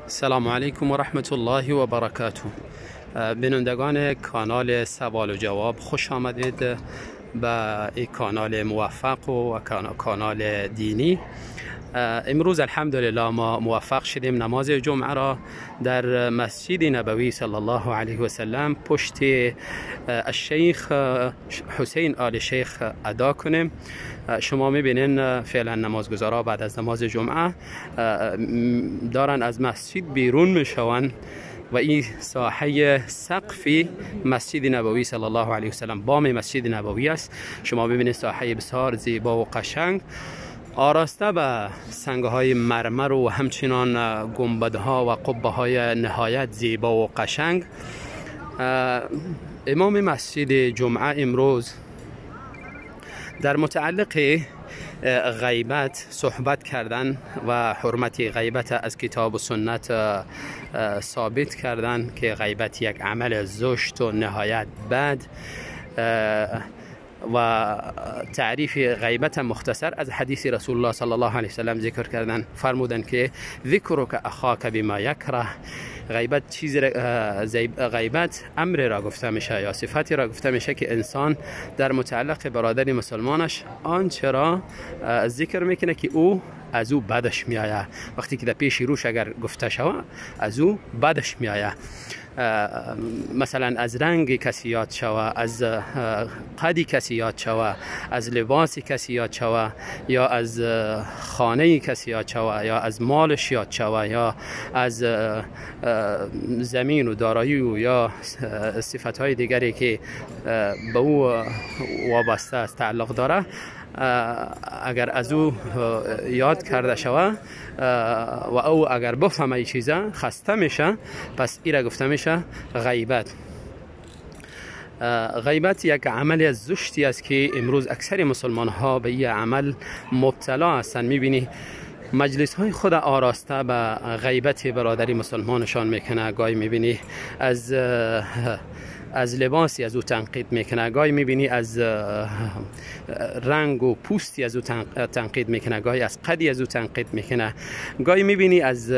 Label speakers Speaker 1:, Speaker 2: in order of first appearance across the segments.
Speaker 1: سلام علیکم و رحمت الله و برکاته. بینندگان کانال سوال و جواب، خوش آمدید به این کانال موفق و کانال دینی. امروز الحمدلله ما موفق شدیم نماز جمعه را در مسجد نبوی صلی الله علیه و سلم پشت الشیخ حسین آل شیخ ادا کنیم. شما میبینین فعلا نمازگزارا بعد از نماز جمعه دارن از مسجد بیرون میشوند و این ساحه سقفی مسجد نبوی صلی الله علیه و سلم، بام مسجد نبوی است. شما ببینید ساحه بسیار زیبا و قشنگ، آراسته به سنگ های مرمر و همچنان گنبدها و قبه های نهایت زیبا و قشنگ. امام مسجد جمعه امروز در متعلق غیبت صحبت کردن و حرمت غیبت از کتاب و سنت ثابت کردن که غیبت یک عمل زشت و نهایت بد، و تعریف غیبت مختصر از حدیث رسول الله صلی الله علیه وسلم ذکر کردن. فرمودن که ذکرک اخاک بما یکره، غیبت چیز غیبت امر را گفته میشه یا صفتی را گفته میشه که انسان در متعلق برادر مسلمانش آنچه را ذکر میکنه که او از او بدش میآید. وقتی که در پیش روش اگر گفته شود از او بدش میآید. مثلا از رنگ کسی یاد شوه، از قدی کسی یاد شوه، از لباس کسی یاد شوه، یا از خانه کسی یاد شوه، یا از مالش یاد شوه، یا از زمین و دارایی و یا صفتهای دیگری که به او وابسته است، تعلق داره، اگر از او یاد کرده شوه و او اگر بفهمه این چیزا خسته میشه، پس ایره گفته میشه غیبت. غیبت یک عمل زشتی است که امروز اکثر مسلمان ها به این عمل مبتلا هستند. میبینی مجلس های خود آراسته به غیبت برادری مسلمانشان میکنه، گاهی میبینی از لباسی از او تنقید میکنه، گاهی میبینی از رنگ و پوستی از او تنقید میکنه، گاهی از قدی از او تنقید میکنه، گاهی میبینی از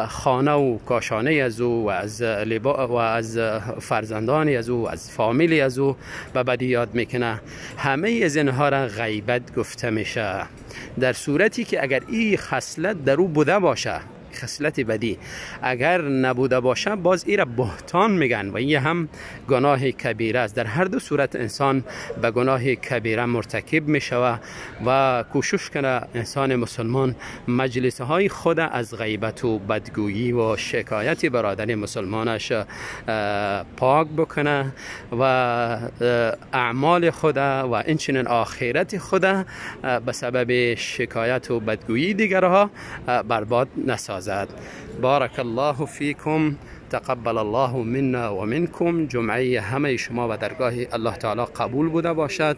Speaker 1: خانه و کاشانه از او و از و از فرزندان از او، از فامیلی از او به بدی یاد میکنه. همه از اینها را غیبت گفته میشه، در صورتی که اگر این خصلت در او بوده باشه، خصلت بدی اگر نبوده باشه، باز ای را بهتان میگن و این هم گناه کبیره است. در هر دو صورت انسان به گناه کبیره مرتکب میشوه و کوشش کنه انسان مسلمان مجلس های خود از غیبت و بدگویی و شکایت برادر مسلمانش پاک بکنه و اعمال خود و اینچنین آخرت خود به سبب شکایت و بدگویی دیگرها برباد نسازد. بارک الله فیکم، تقبل الله منا و منکم. جمعه همه شما و درگاه الله تعالی قبول بوده باشد.